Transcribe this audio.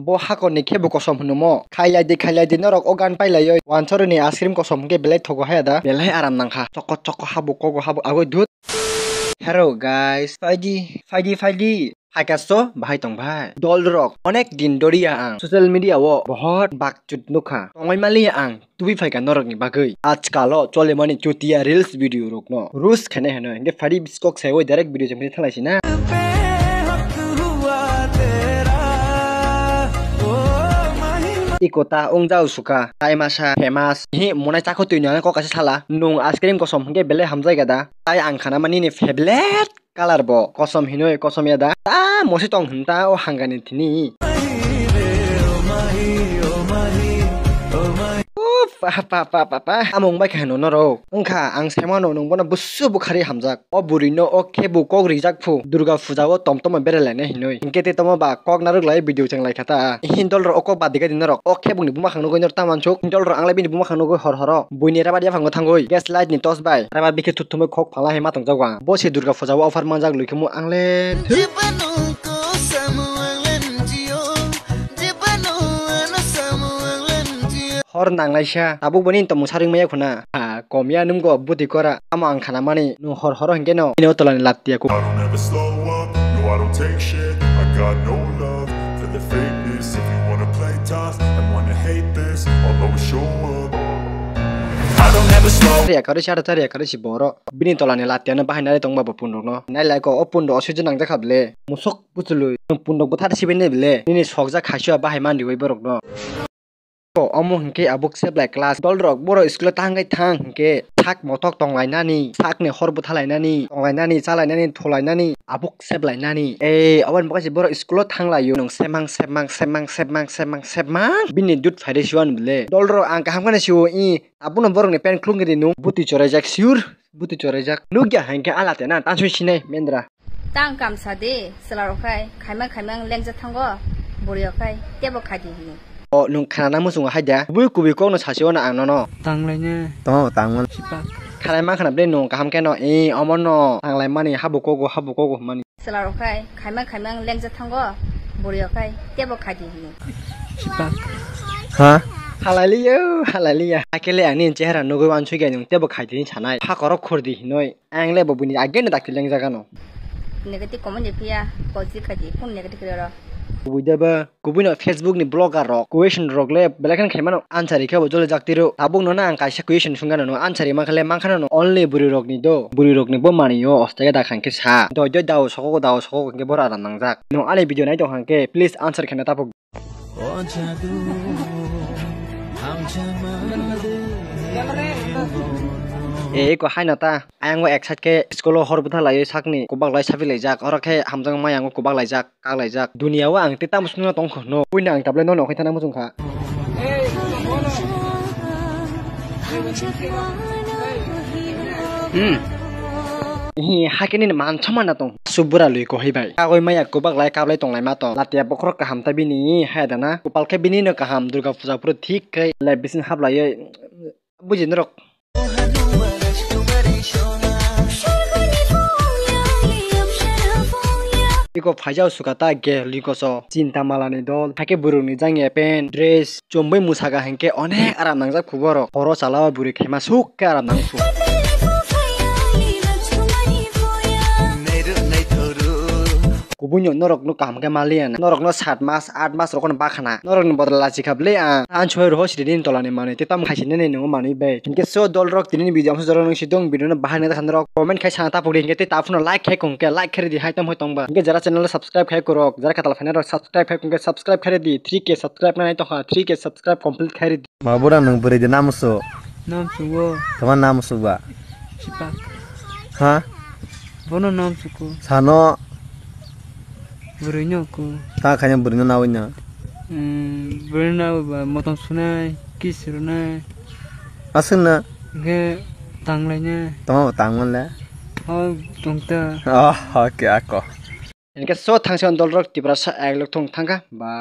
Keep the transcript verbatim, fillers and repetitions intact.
Bo hakorni khe bo kosom hwnwi mo. Khailai di, khailai di, norok o gan pailaiwi. Wansaroni ice cream kosom hwnkhe belai thogo haya da. Belai aram nangkha. Choko choko habo kogo habo agoi dut. Hello guys, phaidi, phaidi, phaidi. Haikasto bahai tong bhai. Dolrok, onek din doriya ang social media o bohot bakchut nukha. Tongoi maliya ang tubui phaika norokni bagwi. Ajkalo cholemani chutiya reels video rokno roast khainai hwnwi. Hinkhe phaidi biskok saiwi direct video chengphili thalai sina. Iko ta wngjao suka, tai masa famous. Hi monai chakho twi nang kok kaisa sala. Nung ice cream kosom hinkhe belai hamjai gada. Tai ang khana mani ni favorite color bo kosom hinoi kosom ya da. Ta mosi tong hwn ta o hangani thini. Uff, pa, pa, pa, pa, pa. Amung bai khe hano noro. Wngkha ang semano nung bono busu bukhari hamjak. O bwrwi no o khe bo kok rijak phu. Durga puja o tom tom bere lainai hinoi. Hinkhe te tomo ba kok narwk lai video cheng lai kha ta. Hindol rok o kok badi gadi norok. O khe bungni buma khang nugui nor ta mansuk. Hindol rok ang lai bini buma khang nugui hor horo. Buini rabar yaphang no thangwi. Gas light ni torch bai. Rabar bikhe thut thumwi khok phala hai ma tong jago ang. Bo se Durga puja o offer manjak lwi khe mo ang le. Jebano ko samu ang le njiyo. Jebano ano samu ang le njiyo. Hor nang lai sa. Tabuk boni tomung saring maya khuna. Ha, kom ya nung go buti kora. Amo ang khana mani. Nung hor horo hinkhe no. Ino tola ni lat tiya ku. I don't ever slow up, no, I don't take shit. I got no love for the fakeness. If you wanna play tough and wanna hate this, I'll always show up. I don't ever slow. Chari akari si, aro chari akari si boro. Bini tola ni lat tiya no bahai nari tong ba bo pun rok no. Nai lai ko o pun rok osujo nang jakha ble. Musuk butului. Pun rok buthar sibai nai ble. Nini sok jak khaisua bahai man riwi borok no. Omo hinkhe abuk seblai class. Dol rok borok school o tangwi thang hinkhe sak motok tonglainani, sakni hor bwthalainani, tonglainani, chalainani, tholainani, abuk seblainani. Ei, aboni bagwi se borok school o thanglaio. Nwng semang, semang, semang, semang, semang, semang. Bini dud phaide siwan bole. Dol rok ang kaham kheno sio, i, abono borokni pant khulungwi di nwng. Bwtwi choraijak sure, bwtwi choraijak. Nukya hinkhe alate na, tanswi sinai mendra. Tang kamsa de, chwla rok khai, khaimang khaimang lengja thango, bwrwi rok khai, tebo khai di hino. O, nwng khanana muchungo hai da? Kubui kubui kokno sasi ono ang nono. Tanglaina. Tamo tangmani. Sipa. Khalai ma khana ble nwng kaham khe no, e, omo no. Tanglai mani, habo kogo, habo kogo hwnmani. Chwla rok khai, khaimang khaimang lengja thango, bwrwi rok khai, tebo khai di hino. Sipa. Ha? Halaliya, halaliya. Akele ani chehra nugui wansugya nwng tebo khai di sanai. Hakorok khur di hinoi. Ang le bo buini agenda dakti lengjak ano. Negative comment ni phiya, positive khai di, kun negative khai ro. Kubui da ba, kubui no Facebook ni blogger rok, question rok le belai kheno khai mano answer rikha bo jole jak tiro. Tabuk no na ang kaisa question sungya no answer rima khale mang khana no only bwrwi rok ni do. Bwrwi rok ni bo mani yo ostaga da khang khe sa. Doi doi dao soko dao soko khe bora da nangjak. No ani video nai tong khang khe please answer khena tapuk. O jadu, hamjama de. E, eko haino ta, ayang o ek side khe school o hor bwtha laiwi sakni kubak lai sabi laijak, oro khe hamjakma yang o kubak laijak, kak laijak. Dunia o ang tei tamo songno tong kho no, buino ang tablet no nokhe thana muchung kha. Hmm. Hi, hakhe nini man somana tong. Subura lui kohai bai. Kagoi maya kubak lai kablai tong lai ma tong. Latia bokhorok kaham ta bini hai da na. Kupal khe bini no kaham Durga puja phuru thik khe lai bising hap lai. Buji norok. Iko phaijao suka ta ge lui koso. Chinta mala ni dol. Hakhe burung ni jangya pen dress. Chumui mwsaka hinkhe onek aram nangjak phu borok. Horo chala o bwrwi khaima suk khe aram nang phu. Kubui no norok no kaham khe maliya na. Norok no sat mas, aat mas rok no bakhana. Norok ni bodol lachi kha ble ang. Ang chwrai roho sidi nini tola ni manwi. Tei tamo khai sini nini nungo manwi bai. Hinkhe so dol rok tini ni video ang so jorok nung si dong video no bahai nang kha norok comment khai sana tapuk di hinkhe tei ta phano like khai kong khe like khai di hai tamo hai tong ba. Hinkhe jara channel o subscribe khai kurok. Jara khatal phainai rok subscribe khai kong khe subscribe khai di. Three K subscribe nai tong kha. Three K subscribe complete khai di. Ma bura nwng bwrwi de namusu? Namsugo. Tama namusu ba? Sipak. Ha? Bono namsugo. Sano. Bwrwi no ko. Ta khaina bwrwi no nawi na. Hmm, bwrwi no nawi ba motom sunai, kiss rwnai. Aswk na? Ge tanglai na. Tama tanglai le? Oh, tongta. Oh, okay, ako. Hinkhe so thangsi on dol rok Tiprasa ek lok thung thangkha ba.